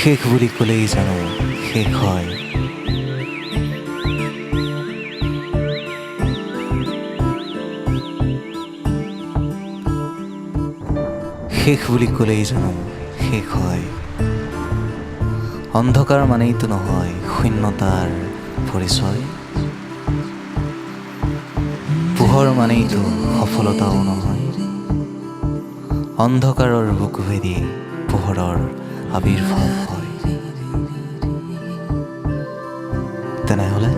শেষ বুলি ক'লেই জানো শেষ হয়? শেষ বুলি ক'লেই জানো শেষ হয়? অন্ধকাৰ মানেইতো নহয় শূন্যতাৰ পৰিচয়। পোহৰ মানেইতো সফলতাও নহয়। অন্ধকাৰৰ বুকু ভেদি পোহৰৰ আৱিৰ্ভাৱ হয়। তেনেহ'লে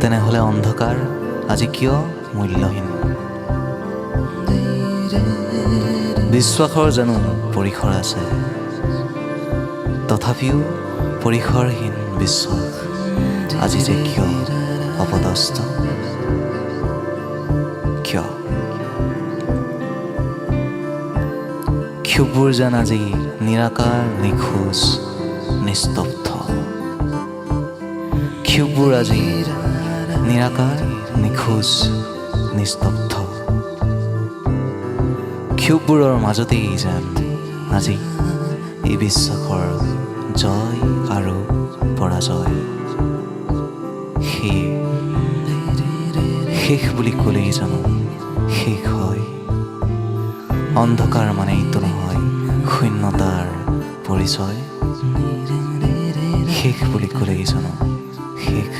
তেনেহ'লে অন্ধকাৰ আজি কিয় মূল্যহীন? বিশ্বাসৰ জানো পৰিসৰ আছে? তথাপিও পৰিসৰহীন বিশ্বাস আজি যে কিয় অপদস্থ? কিয় ক্ষোভবোৰ যেন আজি নিৰাকাৰ, নিখোজ, নিস্তব্ধ। ক্ষোভবোৰ আজি নিৰাকাৰ, নিখোজ, নিস্তব্ধ। ক্ষোভবোৰৰ মাজতেই যেন আজি এই বিশ্বাসৰ জয় আৰু পৰাজয়। সেয়ে শেষ বুলি ক'লেই জানো শেষ হয়? অন্ধকাৰ মানেইতো নহয় শূন্যতাৰ পৰিচয়। শেষ বুলি ক'লেই জানো শেষ